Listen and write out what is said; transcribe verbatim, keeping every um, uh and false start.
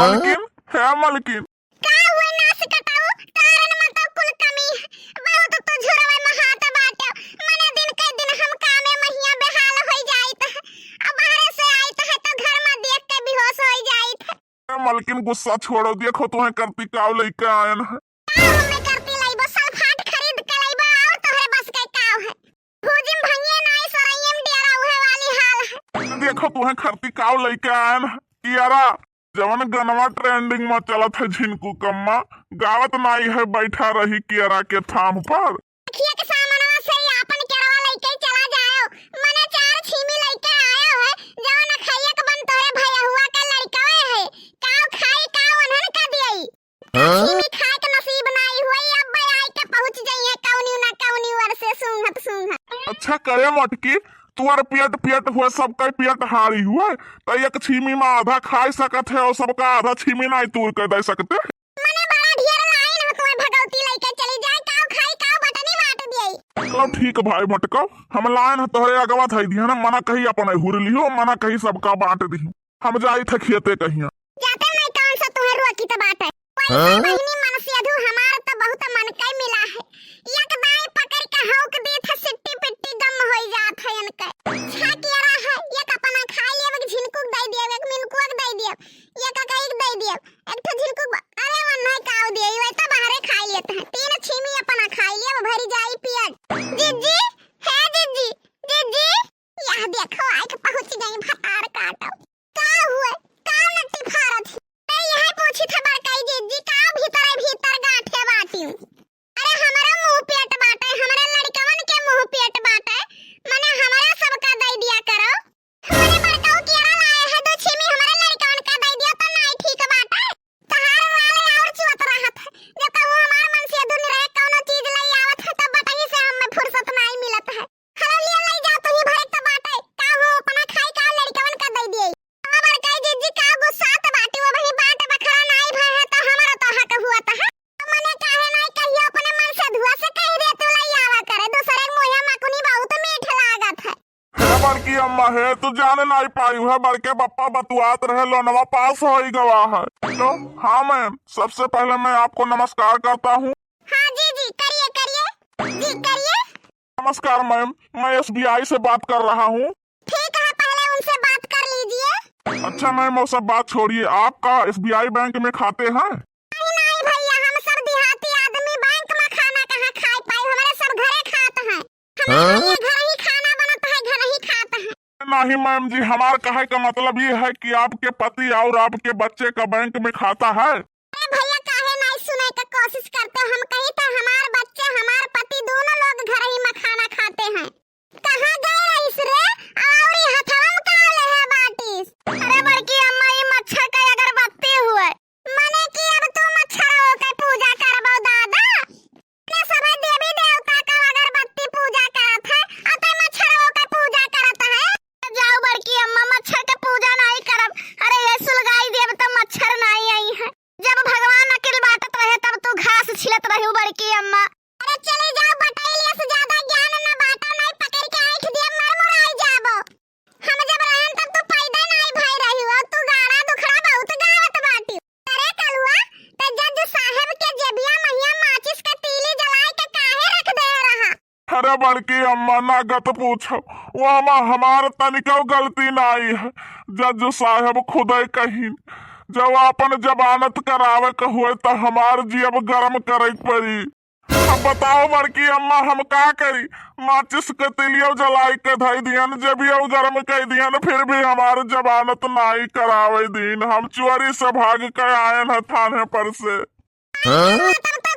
मलकिन, हे मलकिन। का हुए नास कटाऊ, कारण मत कुल कमी है। बहुत तू झुरवे में हाथ बाटे। मने दिन के दिन हम कामे महिया बेहाल होई जाइत है। अब बाहरे से आइत है तो घर में देख के बेहोश होई जाइत है। ए मलकिन, गुस्सा छोड़ो, देखो तुहें करती काव लइके आयन है। का हमें करती लइबो, सल्फाट खरीद के लइबो और तोहरे बस के काव है। भूजिम भंगिए नाई सरइयम डेरा उहे वाली हाल है। देखो तुहें खरती काव लइके आयन है। कियारा, जवन गनवा trending में चलत है झिनकू कम्मा, गावत नाई है बैठा रही कियारा के थाम पर। अखिया के सामनवा से ही आपन केरवा लइके चला जाओ। मने चार छीमी लइके आयो है, जवन अखैया के बन तोरे भैया हुआ के लड़कवे है। काव खाई, काव उन्हन का दियई। हाँ? छीमी खाए के नसीब नाई हुई, अब आए के पहुँच जाइए कौनी ना कौनी ओर से सूंघत सूंघत। अच्छा करे मटकी, तुअर पेट पेट हुए, सबका पेट हारी हुए, तो एक छीमी में आधा खाई सकत है और सबका आधा छीमी नाई तूर के दे सकते। मने बड़ा ढेर लाइन हो, तुम्हें भगवती लइके चली जाए, काव खाई काव बटनी बांट दिए। चलो ठीक भाई मटका, हम लाइन है तोहरे अगवा धई दिया ना, मना कहीं अपने हुर लियो, मना कहीं सबका बांट दियो। हम जाई थे खेते कहिया। जाते मैं कौन सा तुम्हें रोकी तो बात है। वैसे हाँ? बहिनी मन से अधू हमार तो बहुत मन कई मिला है। एक दाई पकड़ के हौक दी थे, सिट्टी पिट्टी गम होई जात है इनके। छा कियारा है, एक अपना खाई लेब, एक झिनकू के दे दियब, एक मिनकू के दे दियब, एक ककई के दे दियब, एक ठो झिनकू के ब-, अरे वो नहीं काव दिए, वे तो बाहरे खाई लेते हैं। तीन छीमी अपना खाई लेब, भरी जाई पेट। जिज्जी, हे जिज्जी, जिज्जी, यह देखो, आइके पहुँच गई भतार काटो। का हुए? का नट्टी फारत ही? अरे, यह पूछी था बड़काई जिज्जी, का भीतरे भीतर गांठे बाटियो? अरे, हमरो मुंह पेट बाटे, हमरे लड़कवन के मुंह पेट बाटे, मने हमरा सबका दे दिया करो। हमरे बड़काऊ कियारा लाए है, दो छीमी हमरे लड़कवन का दे दियो तो नाई ठीक बाटे। तहार वाले और चुअत रहत है, जब कहूँ हमार मन से अधूर रहे, कौनो चीज लई आवत है, तब बटही से हमें फुर्सत नाई मिलत है। हलो लिया लई जा, तू ही भरे के तो बाटे। का हो, अपना खाई का लड़कवन का दे दिए। अब बड़काई जिज्जी का गुस्सा तो बाटी, वो वही बाट बखरा नाई भय है, तो हमारा तो हक हुआ तो है। मने काहे नाई कहियो अपने मन से धुआ से कह दे, तू लई आवा करे, दूसरे के मुँहे मकुनी बहुत मीठ लागत है। हे बड़की अम्मा, हे तू जाने नाई पाई है, बड़के बप्पा बतुआत रहे, लोनवा पास होई गवा है। तो हाँ मैम, सबसे पहले मैं आपको नमस्कार करता हूँ। हाँ जी जी, करिए करिए जी, करिए। नमस्कार मैम, मैं एसबीआई से बात कर रहा हूँ। ठीक है, पहले उनसे बात कर लीजिए। अच्छा मैम, वो सब बात छोड़िए, आपका एसबीआई बैंक में खाते हैं? नहीं नहीं भैया, हम सब देहाती आदमी बैंक में खाना कहाँ खाए पाए, हमारे सब घरे खात हैं। हमारे हाँ? लिए घर ही खाना बनत है, घर ही खात हैं। नहीं मैम जी, हमार कहे का मतलब ये है कि आपके पति और आपके बच्चे का बैंक में खाता है। अरे भैया, काहे नाई सुने के कोशिश करते हो? हम कही तो हमार बच्चे, हमार पति दोनों लोग घर ही में खाना खाते हैं। कहाँ गए रहीस रे? और ई हथवा में का लेहे बाटिस? अरे बड़की अम्मा, ई मच्छर के अगरबत्ती हुए। मने कि अब तू मच्छर के पूजा करबो दादा? इतने सभे देवी देवता का अगरबत्ती पूजा करत है, और तू मच्छर के पूजा करत है। जाओ बड़की अम्मा, मच्छर के पूजा नाई करब। अरे ये सुलगाई देब तो मच्छर नाई आई है। जब भगवान अकिल बांटत रहे तब तू घास छिलत रहू बड़की अम्मा। अरे चली जाओ, बटैलिया से ज्यादा ज्ञान न बांटो, नहीं पकड़ के ऐंठ दिए, मर मुराई जाबो। हम जब रहन तब तू पैदा नाई भई रही हो, तू गाड़ा दुखड़ा बहुत गावत बाटी। अरे कलुआ, त जज साहेब के जेबिया महिया माचिस के तीली जलाए के काहे रख दे रहा? अरे बड़की अम्मा, ना गत पूछो, वो हमा-, हमार तनिको गलती नाई है। जज साहेब खुदे कहिन, जब आपन जमानत करावे के हुए त हमार जियब गरम करे के पड़ी। अब बताओ बड़की अम्मा, हम का करी? माचिस के तिलियो जलाई के धई दियन, जेबियो गरम कई दियन, फिर भी हमार जमानत नाई करावे दीन। हम चोरी से भाग के आयन है थाने पर से। हाँ? तब तो